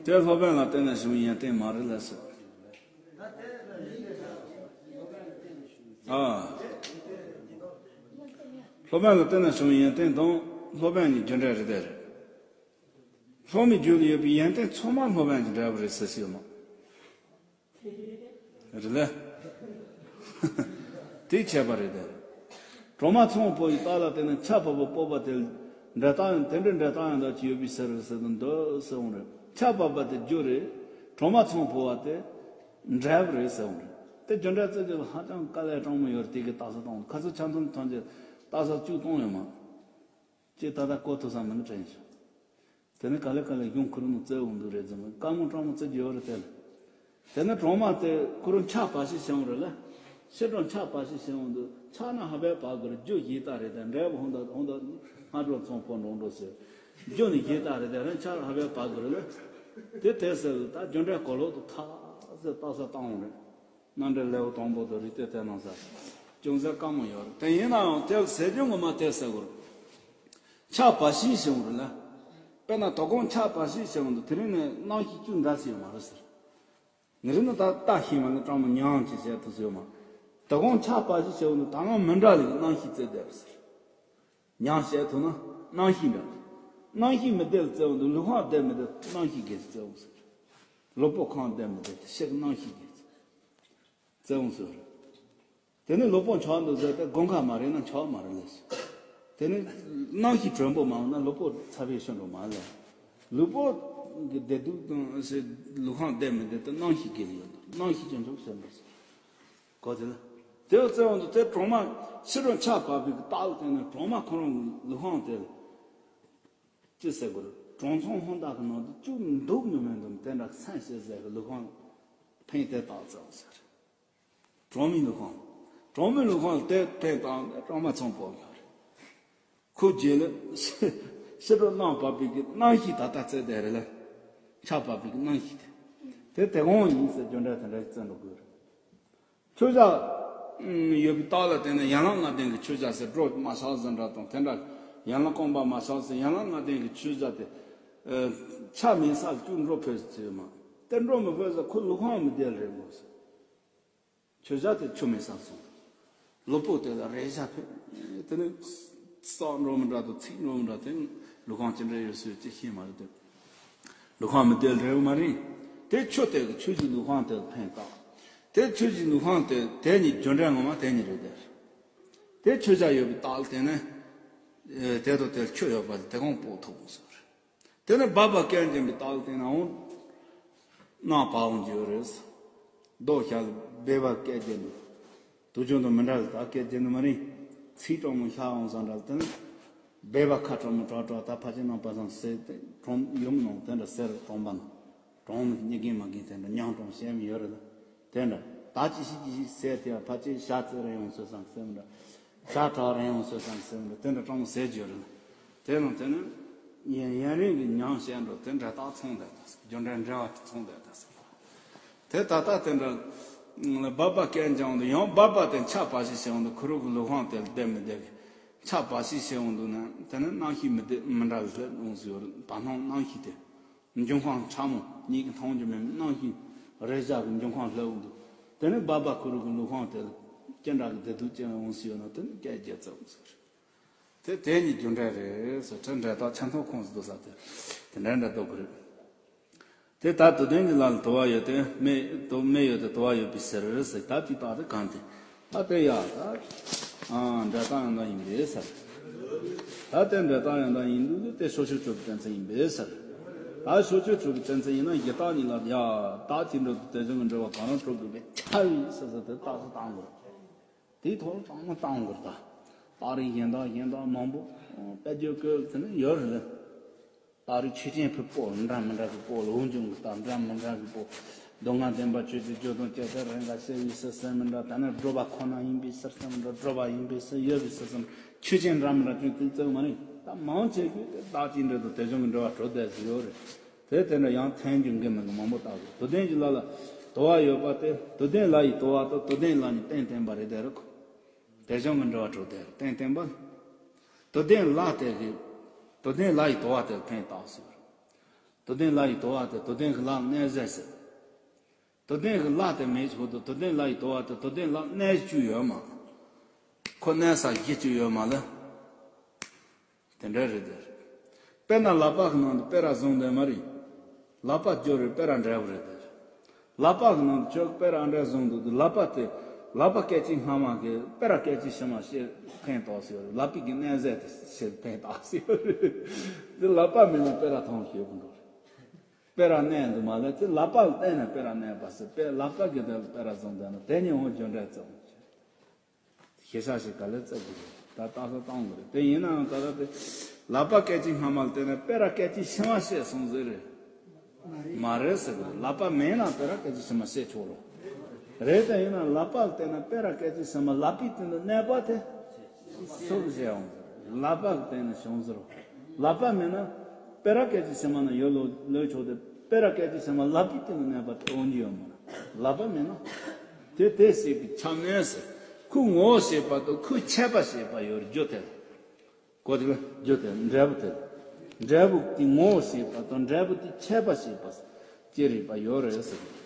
དེ་སློབ་དཔོན་ལ་བརྟེན་ནས་བྱུང་བའི་ཡོན་ཏན་མ་རེད་ལ་ཟེར། ཨ། སློབ་དཔོན་ལ་བརྟེན་ནས་བྱུང་བའི་ཡོན་ཏན་དང་སློབ་དཔོན་གཉིས་རྒྱུ་འབྲས་རེད་དེ་རེད། སློབ་མའི་རྒྱུད་ལ་ཡོད་པའི་ཡོན་ཏན་ཚང་མ་སློབ་དཔོན་གྱི་འབྲས་བུ་རེད་ཟེར་ཞིག་ཡོད་མ། རེད་ལ། དེ་ཁྱད་པར་རེད་དེ། གྲོག་མ་ཚོང་པོ་ཡི་རྟགས་ལ་བརྟེན་ནས་ཆར་བབས་པ་སྤོབས་པ་དེ་འབྲས་རྟགས་ཡང་དེ་འདྲའི་འབྲས་རྟགས་ཡང་དག་ཅིག་ཡོད་པའི་ཕྱིར་ཟེར་དུ་འདོད་ཟེར་འོང་རེད། ཆར་བབས་པ་དེ་རྒྱུ་རེད། གྲོག་མ་ཚོང་པོ་བ་དེ་འབྲས་བུ་རེད་ཟེར་འོང་རེད། དེ་རྒྱུ་འབྲས་རྩོད་རྒྱུ་ལ་ཧ་ཅང་དཀའ་ལས་དྲང་མོ་ཡོད་རེད། དེ་གི་རྟགས་གསལ་གཏོང་ཁ་སང་ཆ་མཐུན་ཐོན་རྗེས་རྟགས་གསལ་བཅུ་གཏོང་ཡོད་མ། ཅེས་ད་ལྟ་གོ་ཐུབ་ས་མིན་ནི་དྲན་བྱུང་། དེ་ནི་ག་ལེ་ག་ལེ་གཞུང་ཁུར་ནུ་བཙལ་འོང་དུ་རེད་ཙམ་དཀའ་མོ་སྤྲང་མོ་བཙལ་རྒྱུ་ཡོད་རེད་དེ་ལ། དེ་ནི་གྲོག་མ་དེ་ཁུར་ཆ་བ་ཞིག་བྱུང་རེད་ལ། ཕྱི་དྲོ་ཆ་བ་ཞིག་བྱུང་འདུག་ཆ་ན་ཧ་བའི་བ་གུར་རྒྱུ་ཡིད་ལྟ་རེད་དེ་འབྲས་བུ་ཧོང་ད་ཧོང་ད་སྔ་དྲོ་ཚོང་ཕོ་འགྲོ་འགྲོ་ཟེར། རྒྱུ་ནི་ཡིད་ལྟ་རེད་དེ་རང་ཆ་ཧ་བའི་བ་གུར་ལ། དེ་དེ་ཟེར་ད་རྒྱུ་འབྲས་གོ་ལོག་ཏུ་ཐག་ཟེར་རྟགས་གསལ་བཏང་འོང་རེད། རྣམ་འགྲེལ་ལེའུ་དང་པོ་དུ་རིགས་གཏེར་དེ་ནང་ས། ཅུང་ཟད་དཀའ་མོ་ཡོད་རེད་དེ་ཡིན་ནའང་དེ་ཟེར་རྒྱུ་ངོ་མ་དེ་ཟེར་དགོས་རེད། ཆ་བ་ཞིག་བྱུང་རེད་ལ། དཔེར་ན་དོ་དགོང་ཆ་བ་ཞིག་བྱུང་འདུག་དེ་རིང་ནས་གནམ་གཤིས་ཅུང་འདྲ་ཟེར་ཡོད་མ་རེད་ཟེར། ངས་རིང་ནས་ད་ལྟ་ཤེས་མ་ནི་སྤྲང་མོ་མྱང་ཅེས་བཤད་ཐུབ་ཟེར་ཡོད་མ། དོ་དགོང་ཆ་བ་ཞིག་བྱུང་འདུག་ད་ང་མི་འདྲ་ལེ་གི་གནམ་གཤིས་བཙལ་བསྡད་རེད་ཟེར། མྱང་བཤད་ཐུབ་ན་གནམ་གཤིས་འདྲ། གནམ་གཤིས་མི་བདེ་ལ་བཙལ་འོང་འདུག་ལུས་ཁམས་བདེ་མི་བདེ་གནམ་གཤིས་དགེ་བཙལ་འོང་ཟེར། ལུས་པོ་ཁམས་བདེ་མི་བདེ་དེ་ཤེས་གནམ་གཤིས་དགེ་བཙལ་འོང་ཟེར། དེ་ནི་ལུས་པོ་འཆག་འདུག་ཟེར་ཏེ་དགུན་ཁ་མ་རེད་ན་འཆག་མ་རེད་ལས། དེ་ནི་གནམ་གཤིས་དྲོན་པོ་མང་ན་ལུས་པོ་ཚ་བའི་ཤིན་ཏུ་མང་ལས། ལུས་པོ་གི་བདེ་སྡུག་དང་ཟེར་ལུས་ཁམས་བདེ་མི་བདེ་དེ་གནམ་གཤིས་ཀྱི་ཡོད་འདུག་གནམ་གཤིས་ཀྱི་འཇོག་བྱེད་འདུག་ཟེར། གོ་དེ་ལ། དེ་བ་བཙལ་བ་འདུག་དེ་གྲོག་མ་ཕྱི་དྲོ་ཆར་བབས་པའི་རྟགས་ལ་བརྟེན་ནས་གྲོག་མ་ཁོ་རང་གི་ལུས་ཁམས་དེ་ལ་ཅི་ཟེར་དགོས་རེད། གྲོང་ཚོང་ཧོན་དག་གི་ནང་དུ་བཅུག་འདུག་མི་མིན་འདུག་དེ་འདྲ་སེམས་ཤེས་ཟེར་གི་ལུས་ཁམས་ཕན་དེ་རྟགས་བཙལ་བ་ཟེར། གྲོང་མི་ལུས་ཁམས། གྲོང་མི་ལུས་ཁམས་ལ་དེ་ཕན་བཏགས་ནས་གྲོག་མ་ཚོང་པོ་ཡོད་རེད། ཁོ་རྗེས་ལ་ཕྱི་དྲོ་གནམ་བབས་པའི་གི་གནམ་གཤིས་ད་ལྟ་བཙལ་བསྡད་རེད་ལ། ཆར་བབས་པའི་གི་གནམ་གཤིས་དེ། དེ་དེ་གོང་ཡིན་ཟེར་རྒྱུ་འབྲས་དེ་འདྲ་ཞིག་བཙལ་འགྲོ་དགོས་རེད། ཆུ་བཞག་ཡོད་པའི་རྟགས་ལ་བརྟེན་ནས་ཡན་ལག་ལྔ་ལྡན་གྱི་ཆུ་བཞག་ཟེར་སྒྲོ་མ་ཆགས་ཟེར་འདྲ་དང་དེ་འདྲ། ཡན་ལག་སྐོམ་པ་མ་ཆགས་ཟེར་ཡན་ལག་ལྔ་ལྡན་གྱི་ཆུ་བཞག་དེ། ཆ་མེད་ས་ལ་ཅུང་འགྲོ་ཕོད་ཟེར་མ། དེ་འགྲོ་མི་ཕོད་ས་ཁོ་ལུས་ཁམས་མི་བདེ་རེད་མོ་ཟེར། ཆུ་བཞག་དེ་ཆུ་མེད་ས་སོང་། ལུས་པོ་དེ་ལ་རེག་བྱ་ཕེབས། དེ་ནི་བསགས་འགྲོ་མི་འདྲ་དང་ཚིག་འགྲོ་མི་འདྲ་དེ་ལུས་ཁམས་ཅི་འདྲ་ཡོད་སྲོལ་ཅི་ཤེས་མ་རེད་དེ། ལུས་ཁམས་མི་བདེ་རེད་མ་རེད། དེ་ཆུ་དེ་གི་ཆུ་གི་ལུས་ཁམས་དེ་ལ་ཕན་བཏགས། དེ་ཆུ་གི་ལུས་ཁམས་དེ་དེ་ནི་རྒྱུ་འབྲས་ངོ་མ་དེ་ནི་རེད་དེ། དེ་ཆུ་བཞག་ཡོད་པའི་རྟགས་ལ་བརྟེན་ནས། དེ་དང་དེར་ཆུ་ཡོད་པ་ལ་དེ་གོང་སྤོ་ཐུབ་ཟེར། དེ་ནི་སྦལ་པ་སྐད་འབྱིན་པའི་རྟགས་ལ་བརྟེན་ནའང་། གནམ་བབས་འོང་རྒྱུ་རེད། རྡོ་ཤ་ལ་སྦལ་པ་སྐད་འབྱིན་པའི། དུས་རྒྱུན་དང་མི་འདྲ་བའི་ད་སྐད་འབྱིན་ནི་མ་རེད། ཚིག་གྲང་མོ་ཤ་འོང་ས་འདྲ་དེ་ནི། སྦལ་པ་ཁ་གྲང་མོ་གྲག་གྲག་ད་ཕལ་ཆེར་ནང་པ་སང་ཟེར་ཏེ་གྲོང་ཡུམ་ནང་དེ་འདྲ་ཟེར་གྲོང་པ་ནང་། གྲོང་མི་གཉིས་རྒན་མ་རྒན་དེ་འདྲ་ཉང་གྲོང་བཤད་མི་ཡོད་རེད་ད། དེ་འདྲ་ད་ཅི་ཞིག་ཅི་ཞིག་ཟེར་དེ་ཕལ་ཆེར་ཤ་ཚ་རེ་ཡོང་སོ་སང་ཟེར་མི་འདྲ། ཤ་ཁྲག་རེ་ཡོང་སོ་སང་ཟེར་མི་འདྲ་དེ་འདྲ་གྲང་མོ་ཟེར་རྒྱུ་རེད། དེ་ནང་དེ་ནི་ཡུན་ཡུན་རིང་གི་མྱང་བཤད་འགྲོ་དེ་འདྲ་རྟགས་ཚང་བསྡད་ད་ཟེར། རྒྱུ་འབྲས་འབྲེལ་བ་དེ་ཚང་བསྡད་ད་ཟེར། དེ་ད་ལྟ་དེ་འདྲ་སྦལ་པ་སྐད་འབྱིན་འོང་དུས་ཡང་སྦལ་པ་དེ་ཆ་བ་ཞིག་བྱེད་འོང་དུས་ཁོ་རང་གི་ལུས་ཁམས་དེ་ལ་བདེ་མི་བདེ་གི་ཆ་བ་ཞིག་བྱེད་འོང་དུས་ན་དེ་ནི་གནམ་གཤིས་མི་བདེ་མི་འདྲ་ལ་སླེབས་འོང་ཟེར་ཡོད་རེད། བར་སྣང་གནམ་གཤིས་དེ། འབྱུང་ཁམས་ཆ་མོ་གཉིས་ཀྱི་མཐོང་རྒྱུ་མེད་གནམ་གཤིས་རེག་བྱ་གི་འབྱུང་ཁམས་སླེབས་འོང་དུས། དེ་ནི་སྦལ་པ་ཁོ་རང་གི་ལུས་ཁམས་དེ་ལ་ཅི་འདྲ་གི་བདེ་སྡུག་ཅན་འོང་ཟེར་ཡོད་ན་དེ་ནི་སྐད་རྒྱག་ཚར་འོང་ཟེར། དེ་དེ་ནི་རྒྱུ་འབྲས་རེད་ཟེར། ཁྲི་འབྲས་རྟགས་ཆ་མཐུན་ཁོངས་སུ་འདུ་ས་དེ་དེ་འདྲ་འདྲ་འདུག་གི་རེད། དེ་ལྟར་དུ་ལྡན་གྱི་ལ་ལ་དུ་བ་ཡོད་དེ་སྨད་དུ་སྨད་ཡོད་དེ་དུ་བ་ཡོད་པའི་ཕྱིར་ཟེར། ད་ཅི་ལྟར་དེ་གང་དེ། ད་དེ་ཡ་ད་ཨ་འབྲས་རྟགས་ཡང་དག་ཡིན་པས་ཟེར། ད་དེ་འབྲས་རྟགས་ཡང་དག་ཡིན་དུས་དེ་ཕྱོགས་ཆོས་གྲུབ་པའི་དོན་ཚན་ཡིན་པས་ཟེར། ད་ཕྱོགས་ཆོས་གྲུབ་པའི་དོན་ཚན་ཡིན་ན་གཞི་རྟགས་གཉིས་ལ་ཡ་བདག་གཅིག་འགྲོ་དུས་དེ་བཞིན་གྱི་འབྲེལ་བ་གང་རུང་གྲུབ་དགོས་པའི་ཁྱབ་ཡིན་ཟེར་ཟེར་དེ་རྟགས་སུ་བཏང་དགོས། དེའི་ཐོག་ལ་བཏང་ན་བཏང་དགོས་རེད་ད། རྟགས་རིགས་གཞན་དག་གཞན་དག་མང་པོ་དཔེ་བརྗོད་དགོས་དེ་ནི་ཡོད་རེད། རྟགས་རིགས་ཆོས་ཅན་ཕུད་པོ་འདྲ་མི་འདྲ་གི་པོ་ལ་འོན་ཀྱང་གི་རྟགས་འདྲ་མི་འདྲ་གི་པོ། མདོ་སྔགས་བདེན་པ་ཆོས་ཀྱི་རྒྱུ་དང་སྐྱེ་ཚུལ་རང་དགར་ཤེས་པའི་ཕྱིར་ཟེར་མི་འདྲ། ད་ནི་སྒྲུབ་པ་ཁོ་ན་ཡིན་པའི་ཕྱིར་ཟེར་མི་འདྲ། སྒྲུབ་པ་ཡིན་པའི་ཕྱིར་ཡོད་པའི་ཕྱིར་ཟེར་མི་འདྲ། ཆོས་ཅན་འདྲ་མི་འདྲ་ཅུང་ཙམ་བརྩི་བ་མ་རེད། ད་མང་ཆེ་གིས་དེ་བདག་གཅིག་འབྲེལ་དུ་དེ་བཞིན་གྱི་འབྲེལ་བ་གྲུབ་བསྡད་ཟེར་ཡོད་རེད། དེ་དེ་འདྲ་ཡང་ཐལ་འགྱུར་འགལ་མེད་ཀྱི་མང་པོ་བཏགས་ཀྱི། དུ་ལྡན་གྱི་ལ་ལ་དུ་བ་ཡོད་པ་སྟེ་དུ་ལྡན་ལ་ཡི་དུ་བ་དང་དུ་ལྡན་ལ་ནི་རྟེན་བརྟེན་པ་རེད་དེ་རེད་ཁོ། དེ་བཞིན་གྱི་འབྲེལ་བ་གྲུབ་སྟེ་རྟེན་བརྟེན་པ། དུ་ལྡན་ལ་དེ་གི་དུ་ལྡན་ལ་ཡི་དུ་བ་དེ་ཕན་བཏགས་ཟེར། དུ་ལྡན་ལ་ཡི་དུ་བ་དེ་དུ་ལྡན་གྱི་ལ་གནས་ཟེར་ཟེར། དུ་ལྡན་གྱི་ལ་དེ་མེད་ཆོག་ཏུ་དུ་ལྡན་ལ་ཡི་དུ་བ་དེ་དུ་ལྡན་ལ་གནས་བཅུག་ཡོད་མ། ཁོ་གནས་ས་གཞི་བཅུག་ཡོད་མ་ལ། དེ་འདྲ་རེད་དེ། དཔེར་ན་ལག་པ་གི་ནང་དུ་སྤེ་ར་བཟུང་བསྡད་མ་རེད། ལག་པ་སྦྱོར་བའི་སྤེ་ར་འབྲས་བུ་རེད་དེ། ལག་པ་གི་ནང་དུ་ཁྱོད་སྤེ་ར་འདྲ་བཟུང་འདུག་དུས་ལག་པ་དེ་ལག་པ་སྐད་ཅིག་སྔ་མ་གི་སྤེ་ར་སྐད་ཅིག་ཕྱི་མ་ཞེས་ཕན་ཐོགས་ཟེར་ལག་པའི་གི་གནས་ཟད་དེ་ཞེས་ཕན་ཐོགས་ཟེར་དེ་ལག་པ་མེད་ན་སྤེ་ར་ཐང་ཞེས་པ་འགྲོ་རེད། སྤེ་ར་གནས་འདུག་མ་ལས་དེ་ལག་པ་ལ་བརྟེན་ནས་སྤེ་ར་གནས་པ་ཟེར་སྤེ་ལག་པ་གི་དེ་ལ་སྤེ་ར་བཟུང་བསྡད་ན་དེ་ནི་འོང་རྒྱུ་འབྲས་བརྩི་འོང་། ཤེས་བྱ་ཞིག་ག་ལེར་བཙལ་དགོས་རེད། ད་ལྟ་ས་བཏང་དགོས་རེད། དེ་ཡིན་ནའང་ད་ལྟ་དེ་ལག་པ་སྐད་ཅིག་སྔ་མ་ལ་བལྟས་ན་སྤེ་ར་སྐད་ཅིག་ཕྱི་མ་བཤད་སོང་ཟེར་རེད། མ་རེད་ཟེར་དགོས་རེད། ལག་པ་མེད་ན་སྤེ་ར་སྐད་ཅིག་ཕྱི་མ་བཤད་ཆོག་རོགས། རེད་དེ་ཡིན་ན་ལག་པ་ལ་བལྟས་ན་སྤེ་ར་སྐད་ཅིག་ཕྱི་མ་ལག་པའི་སྟེང་དུ་གནས་པ་དེ་སུ་བཤད་འོང་ཟེར། ལག་པ་ལ་བལྟས་ན་བྱུང་ཟེར་རོགས། ལག་པ་མེད་ན་སྤེ་ར་སྐད་ཅིག་ཕྱི་མ་ན་ཡོད་ལོ་ལོས་ཆོག་སྟེ་སྤེ་ར་སྐད་ཅིག་ཕྱི་མ་ལག་པའི་སྟེང་དུ་གནས་པ་དེ་འོང་རྒྱུ་ཡོད་མ་རེད། ལག་པ་མེད་ན། དེ་དེ་ཞེས་པའི་ཁྱབ་གནས་སུ་ཁོའི་ངོ་བོ་ཞེས་པ་དང་ཁོའི་ཁྱད་པར་ཞེས་པ་ཡོད་རྒྱུ་དེ། གོ་དེ་ལ་རྒྱུ་དེ་འབྲས་བུ་དེ། འབྲས་བུ་དེའི་ངོ་བོ་ཞེས་པ་དང་འབྲས་བུ་དེའི་ཁྱད་པར་ཞེས་པ་ཅི་རིགས་པ་ཡོད་རེད་ཟེར།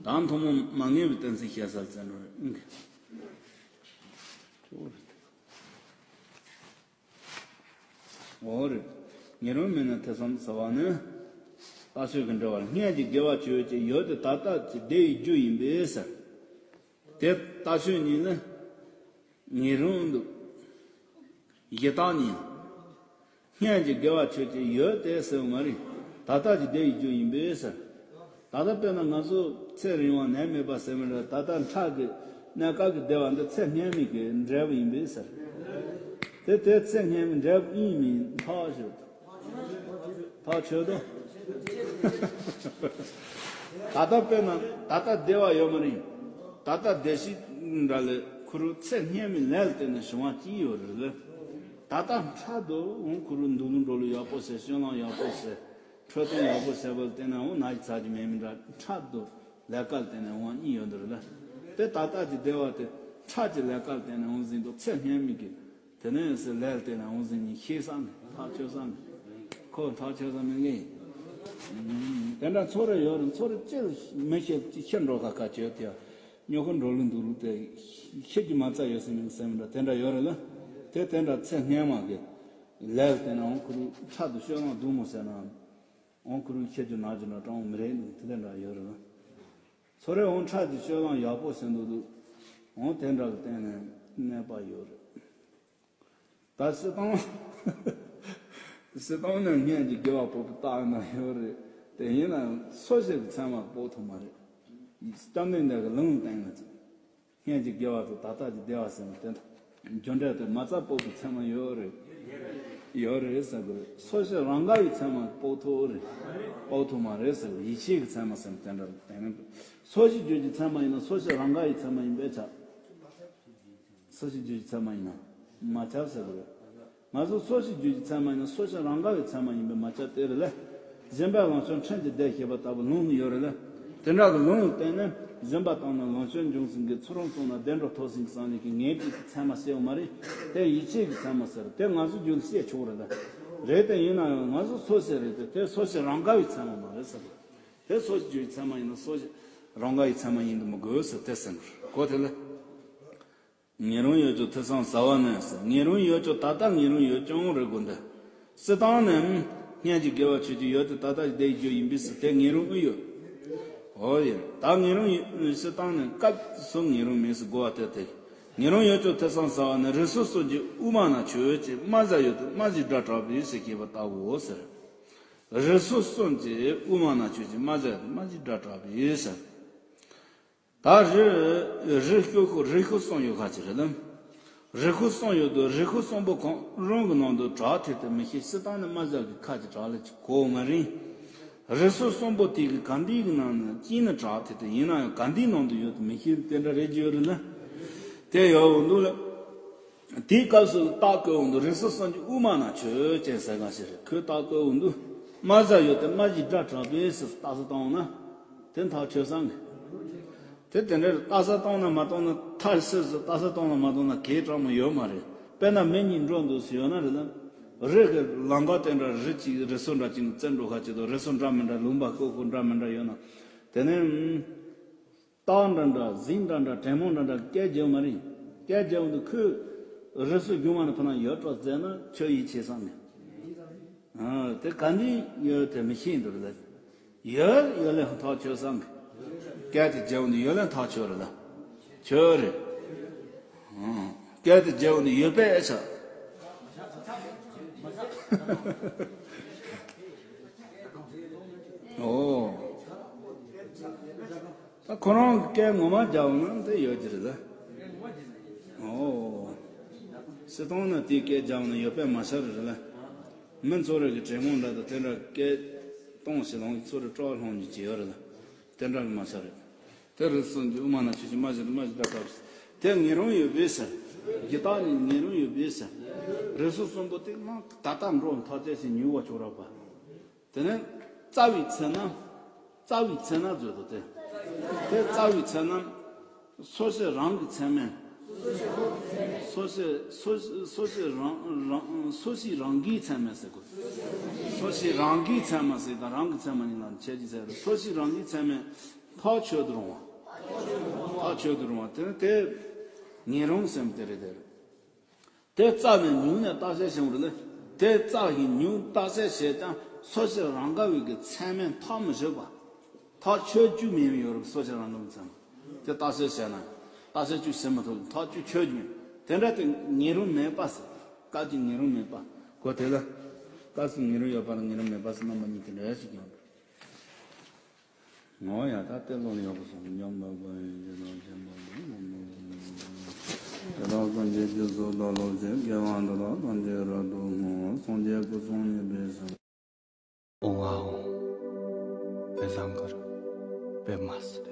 དང་ཐུན་མོང་མ་ངེས་པའི་གཏན་ཚིགས་བཤད་སར་བཙན་འགྲོ་རེད། འོ་རེད། ཉེ་རུང་མིན་ན་ཐེ་ཚོམ་ཟེར་བ་ནི། རྟགས་ཆོས་ཀྱི་འབྲེལ་བར་སྔོན་གྱི་དགེ་བ་ཆོས་ཅན་ཡོད་དེ་ད་ལྟ་ཅི་བདེ་བའི་རྒྱུ་ཡིན་པས་ཟེར། དེ་རྟགས་ཆོས་ཉིད་ནི། ཉེ་རུང་དུ། གཞི་རྟགས་ཉིད། སྔོན་གྱི་དགེ་བ་ཆོས་ཅན་ཡོད་དེ་ཟེར་བ་མ་རེད། ད་ལྟ་ཅི་བདེ་བའི་རྒྱུ་ཡིན་པས་ཟེར། ད་ལྟ་དཔེར་ན་ང་ཚོ་ཚེ་རིང་བ་ནད་མེད་པ་ཟེར་མི་འདྲ་ད་ལྟ་ཁྲག་གི་གནས་སྐབས་ཀྱི་བདེ་བ་འདི་ཚེ་སྔོན་མའི་གི་འབྲས་བུ་ཡིན་པས་ཟེར། དེ་དེ་ཚེ་སྔོན་མའི་འབྲས་བུ་ཨིན་མིན་ཐག་ཆོད། ཐག་ཆོད་དོ། ད་ལྟ་དཔེར་ན་ད་ལྟ་བདེ་བ་ཡོད་མ་རེད། ད་ལྟ་བདེ་སྐྱིད་འདྲ་ལས་ཁོ་རང་ཚེ་སྔོན་མའི་ལས་ལ་བརྟེན་ནས་བྱུང་བ་ཅི་ཡོད་རེད་ལ། ད་ལྟ་འཕྲལ་དུ་འོང་ཁོ་རང་འདུག་ལུགས་འགྲོ་ལུགས་ཡག་པོ་བྱས་སྤྱོད་ལམ་ཡག་པོ་བྱས། འཕྲོད་བསྟེན་ཡག་པོ་བྱས་པ་ལ་བརྟེན་ནས་འོང་ན་ཡི་ཚ་གི་མེད་མི་འདྲ་འཕྲལ་དུ་ལས་ཀ་ལ་བརྟེན་ནས་འོང་བ་གཉིས་ཡོད་འདུག་རེད་ལ། དེ་ད་ལྟ་གི་བདེ་བ་དེ་འཕྲལ་གྱི་ལས་ཀ་ལ་བརྟེན་ནས་འོང་ཟིན་འདུག་ཚེ་སྔོན་མའི་གི་དེ་ནས་ཟེར་ལས་ལ་བརྟེན་ནས་འོང་ཟིན་ནི་ཤེས་ས་མེད་ཐག་ཆོད་ས་མེད། ཁོ་ཐག་ཆོད་ས་མེད་ངེས། དེ་འདྲ་ཚོ་རེ་ཡོད་རེད། ཚོ་རེ་ཅི་ལ་མི་ཤེས་ཅི་ཤེས་འགྲོ་ཁ་ཁ་བྱོས་དེ་ཉོ་ཁོ་འགྲོ་ལུགས་འདུག་ལུགས་དེ་ཤེས་ཀྱི་མ་རྩ་ཡོད་ས་མེད་ཟེར་མི་འདྲ་དེ་འདྲ་ཡོད་རེད་ལ། དེ་དེ་འདྲ་ཚེ་སྔོན་མ་གི་ལས་ལ་བརྟེན་ནས་འོང་ཁོ་རུ་འཕྲལ་དུ་སྤྱོད་ལམ་སྡུག་མོ་ཟེར་ན། འོང་ཁུ་རུ་ཁྱེད་ཀྱི་ནག་ཅིག་ན་གྲང་མི་རེད་འདུག་དེ་འདྲ་འདྲ་ཡོད་རེད། ཚོ་རེ་འོང་ཁྲག་གི་སྤྱོད་ལམ་ཡག་པོ་ཟིན་འདུག་འདུག་འོང་དེ་འདྲ་གི་སྟེང་ནས་གནས་པ་ཡོད་རེད། ད་སྤྱི་བཏང་སྤྱི་བཏང་ནས་སྔོན་གྱི་དགེ་བ་པོ་པོ་བཏགས་ན་ཡོད་རེད། དེ་ཡིན་ན་སོ་ཞིག་གི་ཚད་མ་དཔོག་ཐུབ་མ་རེད། སྐྱབས་གནས་འདི་གི་ལུང་བསྟན་ན་ཚོད། སྔོན་གྱི་དགེ་བ་དང་ད་ལྟ་གྱི་བདེ་བ་ཟེར་ན་དེ་འདྲ། རྒྱུ་འབྲས་དེ་མ་རྩ་དཔོག་པའི་ཚད་མ་ཡོད་རེད། ཡོད་རེད་ཟེར་དགོས་རེད། སོ་སྐྱེ་རང་དགའ་བའི་ཚད་མ་དཔོག་ཐུབ་རེད། དཔོག་ཐུབ་མ་རེད་ཟེར་དགོས། ཡིད་ཆེས་ཀྱི་ཚད་མ་ཟེར་ན་དེ་འདྲ་དེ་ནི། སོ་སྐྱེ་རྒྱུད་ཀྱི་ཚད་མ་ཡིན་ན་སོ་སྐྱེ་རང་དགའ་བའི་ཚད་མ་ཡིན་པས་ཁྱབ། སོ་སྐྱེ་རྒྱུད་ཀྱི་ཚད་མ་ཡིན་ན་མ་ཁྱབ་ཟེར་དགོས་རེད། ང་ཚོ་སོ་སྐྱེ་རྒྱུད་ཀྱི་ཚད་མ་ཡིན་ན་སོ་སྐྱེ་རང་དགའ་བའི་ཚད་མ་ཡིན་པས་མ་ཁྱབ་སྟེ་རེད་ལ། སྦྱིན་པས་ལོངས་སྤྱོད་ཕྲན་གྱིས་བདེ་ཞེས་པ་ལྟ་བུ་ལུང་ཡོད་རེད་ལ། དེ་འདྲ་གི་ལུང་ལ་བརྟེན་ནས་སྦྱིན་པ་བཏང་ན་ལོངས་སྤྱོད་འབྱུང་ཟིན་གྱི་ཚུལ་ཁྲིམས་བསྲུངས་ན་བདེ་འགྲོ་ཐོབ་ཟིན་གྱི་བསམ་ལས་ཀྱི་ངེས་པའི་ཚད་མ་བཤད་ཡོད་མ་རེད། དེ་ཡིད་ཆེས་ཀྱི་ཚད་མ་ཟེར་དེ་ང་ཚོ་རྒྱུད་ལ་བཤད་ཆོག་རེད་ལ། རེད་དེ་ཡིན་ན་ཡང་ང་ཚོ་སོ་སྐྱེ་རེད་དེ་དེ་སོ་སྐྱེ་རང་དགའ་བའི་ཚད་མ་མ་རེད་ཟེར་བ། དེ་སོ་སྐྱེ་རྒྱུད་ཀྱི་ཚད་མ་ཡིན་ན་སོ་སྐྱེ་རང་དགའ་བའི་ཚད་མ་ཡིན་དུ་མི་དགོས་ཟེར་དེ་ཟེར་གོ་དེ་ལ། ངེས་རུང་ཡོད་ཀྱང་ཐོས་བསམ་ཟབ་པ་ནས་ཟེར། ངེས་རུང་ཡོད་ཀྱང་ད་ལྟ་ངེས་རུང་ཡོད་ཀྱང་རེད་དགོས་འདི། སྲིད་དང་ནི། སྔོན་གྱི་དགེ་བ་ཆོས་ཀྱི་ཡུལ་དེ་ད་ལྟ་བསྡད་རྒྱུ་ཡིན་པས་ཟེར་དེ་ངེས་རུང་ཨེ་ཡོད། འོ་ཡ། ད་ངེས་རུང་ཡོད་སྲིད་དང་ནི་སྐབས་སུ་ངེས་རུང་མེད་ཟེར་གོ་བ་དེ་དེ། ངེས་རུང་ཡོད་ཀྱང་ཐོས་བསམ་ཟབ་པ་ནི་རིགས་སུ་གསུམ་གྱི་དབུ་མ་ན་ཆོས་ཅན་མ་ཟད་ཡོད་དེ་མ་གཞི་སྒྲ་གྲགས་པས་ཟེར་ཞེས་པ་ལྟ་བུའོ་ཟེར། རིགས་སུ་གསུམ་གྱི་དབུ་མ་ན་ཆོས་ཅན་མ་ཟད་ཡོད་དེ་མ་གཞི་སྒྲ་གྲགས་པས་ཟེར། ད་རི་རི་ཤོད་ཁོ་རི་ཤོད་གསུམ་ཡོད་ཁ་ཅིག་རེད་ལ། རི་ཤོད་གསུམ་ཡོད་དུ་རི་ཤོད་གསུམ་པོ་གང་རུང་གི་ནང་དུ་གྲགས་ཐེབས་ཏེ་མི་ཤེས་སྲིད་དང་ནི་མ་བཞག་གི་ཁ་ཅིག་གྲགས་ལ་ཅིག་གོ་མ་རིང་། རི་ཤོད་གསུམ་པོ་དེ་གི་ག་འདི་གི་ནང་ནས་ཅི་ནས་གྲགས་ཐེབས་ཏེ་ཡིན་ན་ཡང་ག་འདིའི་ནང་དུ་ཡོད་དུ་མི་ཤེས་དེ་འདྲ་རེད་ཀྱི་ཡོད་རེད་ལ། དེ་ཡོད་འོང་འདུག་ལ། དེའི་སྐབས་སུ་རྟགས་བཀོད་འོང་དུ་རིགས་སུ་གསུམ་གྱི་དབུ་མ་ན་ཆོས་ཅན་ཟེར་ག་ཞིག་རེད་ཁོས་རྟགས་བཀོད་འོང་དུ། མ་བཞག་ཡོད་དེ་མ་གཞི་སྒྲ་གྲགས་པས་ཟེར་རྟགས་གསལ་བཏང་ན། དེ་མཐའ་ཆོད་སང་གི། དེ་དེ་འདྲའི་རྟགས་གསལ་བཏང་ན་མ་བཏང་ན་མཐའ་སེལ་ཟེར་རྟགས་གསལ་བཏང་ན་མ་བཏང་ན་གས་གྲགས་མ་ཡོད་མ་རེད། དཔེར་ན་མི་གཉིས་འགྲོ་འདུག་ཟེར་ཡོད་ན་རེད་ལ། རི་གི་ལམ་ཁ་དེ་འདྲ་རི་གཅིག་རི་སོ་འདྲ་གཅིག་ནས་བཙན་འགྲོ་ཁ་ཅིག་དང་རི་སོ་འདྲ་མི་འདྲ་ལུང་པ་ཤོག་ཁུག་འདྲ་མི་འདྲ་ཡོད་ན། དེ་ནས། སྟག་འདྲ་འདྲ་གཟིག་འདྲ་འདྲ་དྲེད་མོང་འདྲ་འདྲ་སྐད་རྒྱག་མ་རིང་། སྐད་རྒྱག་འདུག་ཁོས་རི་སོ་རྒྱུ་མ་ནི་ཕ་ན་ཡོད་སྤྲོ་ཟེར་ན་ཆོས་ཡིད་ཆེས་སང་ནས། དེ་ག་འདི་ཡོད་དེ་མི་ཤེས་འདུག་ལ། ཡོད་ཡོད་ལས་ཐག་ཆོད་སང་གི། སྐད་དེ་རྒྱག་འདུག་ཡོད་ལས་ཐག་ཆོད་རེད་ལ། ཆོད་རེད། སྐད་དེ་རྒྱག་འདུག་ཡོད་པས་ཨེ་ཆ། ཨོ། ད་ཁོ་རང་གི་སྐད་ངོ་མ་རྒྱག་ན་དེ་ཡོད་ཀྱི་རེད་ལ། ཨོ། སྲིད་སྟོང་ན་དེའི་སྐད་རྒྱག་ན་ཡོད་པས་མ་ཤར་རེད་ལ། མི་ཚོ་རེ་གི་དྲེད་མོང་འདྲ་དང་དེ་འདྲ་སྐད་གཏོང་ཞེས་ལོང་ཚོ་རེ་སྤྲོ་བ་ལྷོང་གི་བྱེད་ཡོད་རེད་ལ། དེ་འདྲ་གི་མ་ཤར་རེད། དེ་རིགས་སུ་འདི་དབུ་མ་ན་ཆོས་ཅན་མ་ཞིག་མ་ཞིག་ད་སྐབས་དེ་ངེས་རུང་ཡོད་པས་ཟེར། རྒྱུ་དག་ནི་ངེས་རུང་ཡོད་པས་ཟེར། རིགས་སུ་གསུམ་པོ་དེ་མ་ད་ལྟ་འགྲོ་མཐའ་བཅད་ཞིང་མྱུར་བ་ཆོག་རབ་པ། དེ་ནས་རྩ་བའི་ཚེ་ན། རྩ་བའི་ཚེ་ན་བརྗོད་དོ་དེ། དེ་རྩ་བའི་ཚེ་ན། སོ་སྐྱེ་རང་གི་ཚད་མས། སོ་སྐྱེ་སོ་སོ་སྐྱེ་རང་རང་སོ་སྐྱེ་རང་གི་ཚད་མས་ཟེར་དགོས། སོ་སྐྱེ་རང་གི་ཚད་མ་ཟེར་དང་རང་གི་ཚད་མ་གཉིས་ལ་ཁྱད་ཀྱི་ཚད་རེད། སོ་སྐྱེ་རང་གི་ཚད་མས་ཐག་ཆོད་དུ་རུང་བ། ཐག་ཆོད་དུ་རུང་བ་དེ་ནི་དེ་ངེས་རུང་སེམས་དེ་རེད་དེ་རེད། དེ་རྩ་ནས་ཉུང་ནས་རྟགས་གསལ་བྱུང་རེད་ལ། དེ་རྩ་བཞིན་ཉུང་རྟགས་གསལ་བྱས་ཀྱང་སོ་སྐྱེ་རང་ག་བའི་གི་ཚད་མས་ཐག་མི་ཆོད་པ། ཐག་ཆོད་རྒྱུ་མེད་ཡོད་རེད་སོ་སྐྱེ་རང་ག་བའི་ཚད་མ། དེ་རྟགས་གསལ་བྱས་ན། རྟགས་གསལ་རྒྱུ་ཟེར་མ་ཐུབ་ཐག་གཅོད་ཆོད་རྒྱུ་མེད། དེ་འདྲ་དེ་ངེས་རུང་མེད་པ་ཟེར། སྐབས་ཀྱི་ངེས་རུང་མེད་པ། གོ་དེ་ལ། སྐབས་སུ་ངེས་རུང་ཡོད་པ་ལ་ངེས་རུང་མེད་པ་ཟེར་རྣམ་པ་གཉིས་དེ་འདྲ་ཞིག་ཡོང་གི། ངོ་ཡ་ད་དེ་ལོ་ཡག་པོ་སོང་ཉམས་པ་པ་ཡིན་གྱི་ནང་ཆེན་པོ་ལ་ངོ་མ་དེ་དག་སངས་རྒྱས་ཀྱི་གཟུགས་དང་ལོངས་སྤྱོད་དགེ་བ་འདི་དག་ཐམས་ཅད་རབ་ཏུ་བསྔོ། སངས་རྒྱས་སྐུ་གསུང་ནས་འབུལ་ཞིང་། ཨོ་ཨ་ཨོ། བེ་བཟང་གུ་རུ། བེ་མ་སི།